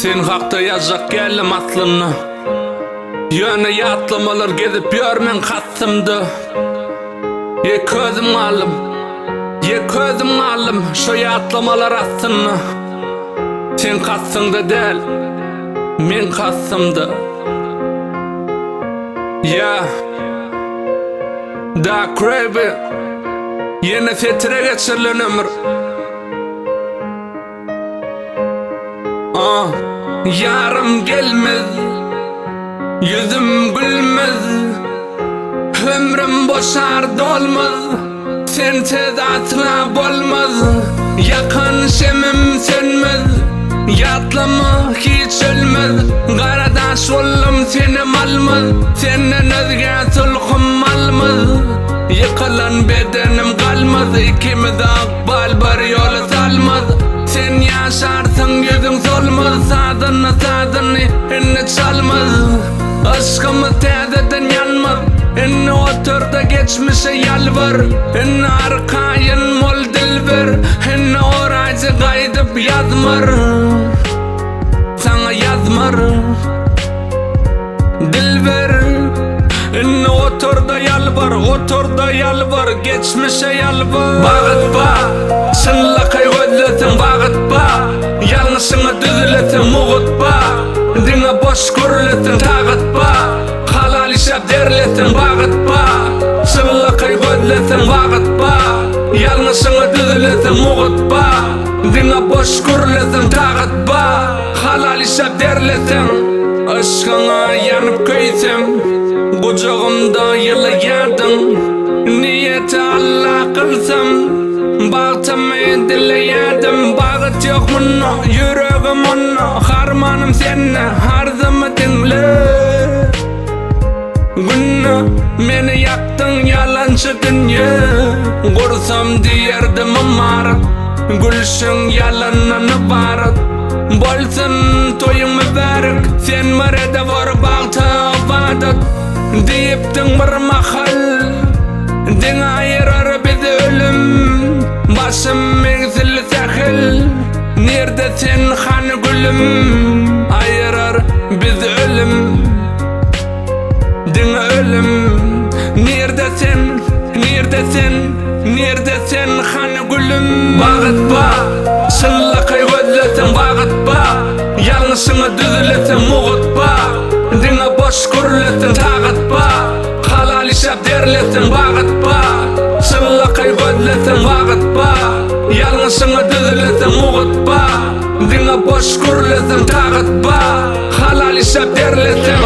Sen hakda ýazjak geldim aslynda. Ýöne ýatlamalar gezip ýör meň kastymda. Ýeke özüm galdym. Ýeke özüm galdym şo ýatlamalar astynda. Seň kastyňda däl, meň kastymda. Ýa. Dark Craby. Ýene setire geçirilen ömür. Ah, ýarym gelmez, ýüzüm gülmez, Ömrüm boşar dolmaz, sensiz asla bolmaz, Ýakan şemim sönmez, ýatlama hiç ölmez, Gara daş boldum senem almaz, Senden özgä sulhum almaz, Ýykylan bedenim galmaz, Ikimizi ykbal bir ýola salmaz, Sen ýaşarsyň ýüzüň solmaz, Sazyny sazyny indi çalmaz, Yşgymyz täzeden ýanmaz, Indi otur-da geçmişe ýalbar, Indi arkaýyn bol dilber, Indi oraýjy gaýdyp ýazmar, Saňa ýazmar. Dilber, indi otur-da ýalbar, otur-da ýalbar, geçmişe ýalbar. Bagyt ba, çynlakaý gözleseň bagyt ba, ýalňyşyňa düzüleseň mugut ba, diňe boş gürleseň tagat ba, halal işläp derleseň bagyt ba, çynlakaý gözleseň bagyt ba, ýalňyşyňa düzüleseň mugut ba, diňe boş gürleseň tagat ba. Halal işläp derleseň, Yşgyňa ýanyp köýsem, Gujagymda ýylaýardyň. Niýeti Alla kylsam, Bagtymy dileýärdim. Bagyt ýok munda, ýüregim onda, Harmanym sende, arzymy diňle. Günde meni ýakdyň ýalançy dünýe Gursam diýerdim ymarat Gülşüň ýalandan ybarat Bolsun toýuň mübärek Sen bir ede bor bagta ybadat Diýipdiň bir mahal Diňe aýyrar bizi ölüm Başym egsildi sähel Nirde sen hany gülüm Aýyrar bizi ölüm Diňe ölüm Nirde sen, nirde sen, nirde sen hany gülüm Bagyt ba, çynlakaý gözleseň bagyt ba Ýalňyşyňa düzüleseň mugut ba Diňe boş gürleseň tagat ba Halal işläp derleseň bagyt ba Çynlakaý gözleseň bagyt ba Ýalňyşyňa düzüleseň mugut ba Diňe boş gürleseň tagat ba Halal işläp derleseň.